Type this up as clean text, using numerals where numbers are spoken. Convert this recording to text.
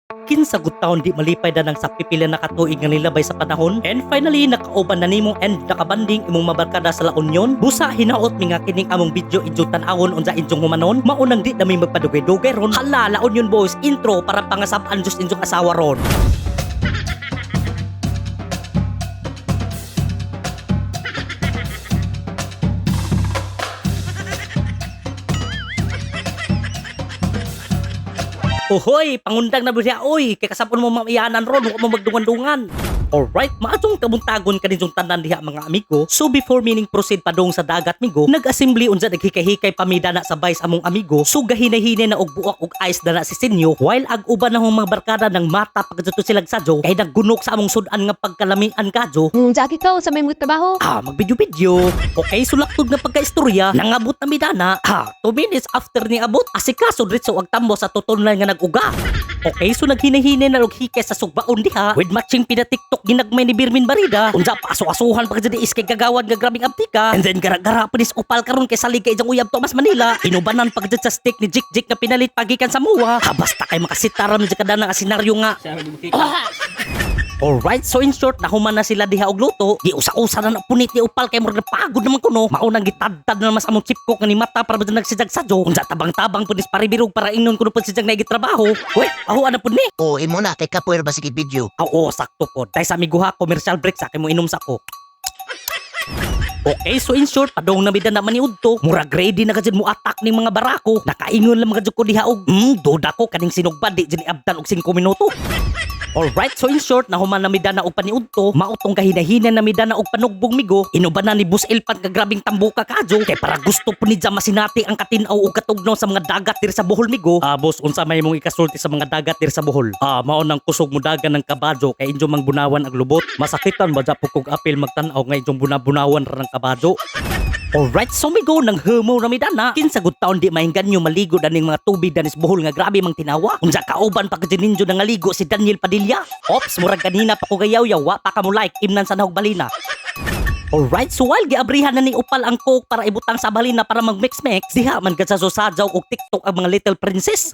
Kinsa gud taon di malipay danang sa pipila na katuig nga nilabay sa panahon? And finally, nakauban na nimo and nakabanding imong mabarkada sa La Union. Busa hinaot mi nga kining among video inyong tan-awon unsa inyong humanon. Maunang di na mi magpadugay-dugay ron. Hala, La Union boys, intro para pangasab-an Diyos inyong asawa ron. Uhoy, pangundang na siya, oy, kay kasapon mo mamiyanan ron, huwag mo magdungan-dungan. Alright, maatong kabuntagon kaninyong tanan diha, mga amigo. So before meaning proceed padung sa dagat, migo, nag-assembly unsa naghikay-hikay pamida na sa vice among amigo. So gahinay-hinay na og buak og ice dana si sinyo while ag uban na hong mga barkada ng mata pagkadto silag sadyo kay naggunok sa among sudan nga pagkalamian kadyo. Jackie ka, sa may mga trabaho. Ah, magbidyo-bidyo. Okay, sulaktod nga pagkaistorya, nangabot na midana. Ha, 2 minutes after ni abot, asikaso diretso ang tambo sa tutunlan nga nag-uga. Okay, so naghinay-hinay na og hikay sa sugbaon diha with matching pina-TikTok ginagmay ni Birmin Barida. Unsa pa aso-asuhan pa di iskay gagawad nga grabing abtika. And then gara-gara pa nis upal karon kay salig kay ijang uyab Tomas Manila. Inubanan pa sa stick ni Jik Jik nga pinalit pagikan sa muwa. Ha, basta kay makasitaram di kada nga senaryo nga. Alright, so in short, nahuman na sila diha og luto. Giusa-usa na na punit ni upal kay murag pagod naman kuno. Maunang gitadtad na naman sa among chip cook nga ni mata para ba nagsidag sadyo. Unsa tabang-tabang pud nis paribirog para ingnon kuno pud sidyang naigit trabaho. Uy, aho na pud ni. Oo, imo na kay kapoir ba sige video. Oo, sakto po. Dahil sa amigo ha, commercial break sa akin mo inom sa ko. Okay, so in short, padong na mida naman ni Udto. Murag ready na ka dyan mo attack ning mga barako. Nakaingon lang mga dyan ko diha og, duda ko kaning sinugba di dyan iabdan og 5 minuto. Alright, so in short, nahuman na mida na og paniudto, mautong kahinahina na mida na og panugbong migo, inuban na ni Bus Elpan ka grabing tambuka kadyo, kay para gusto po ni dya masinati ang katinaw og katugnaw sa mga dagat diri sa Bohol, migo. Ah, boss, unsa may imong ikasulti sa mga dagat diri sa Bohol? Ah, mao nang kusog mo dagan ng kabadyo kay inyo mang bunawan ang lubot. Masakitan ba dya pukog apil magtan-aw nga inyong bunabunawan ra ng kabadyo? Alright, so migo nang humo na midana. Kinsa gud taon di mainggan nyo maligo daning mga tubig danis Bohol nga grabe mang tinawa. Unsa kauban pa gud ninyo nangaligo si Daniel Padilla. Ops, murag kanina pa ko gayaw yaw, wa pa ka mo like imnan sa nahog balina. Alright, so while giabrihan na ni Upal ang coke para ibutang sa balina para mag-mix-mix, diha man gad sa susadyaw og TikTok ang mga little princess.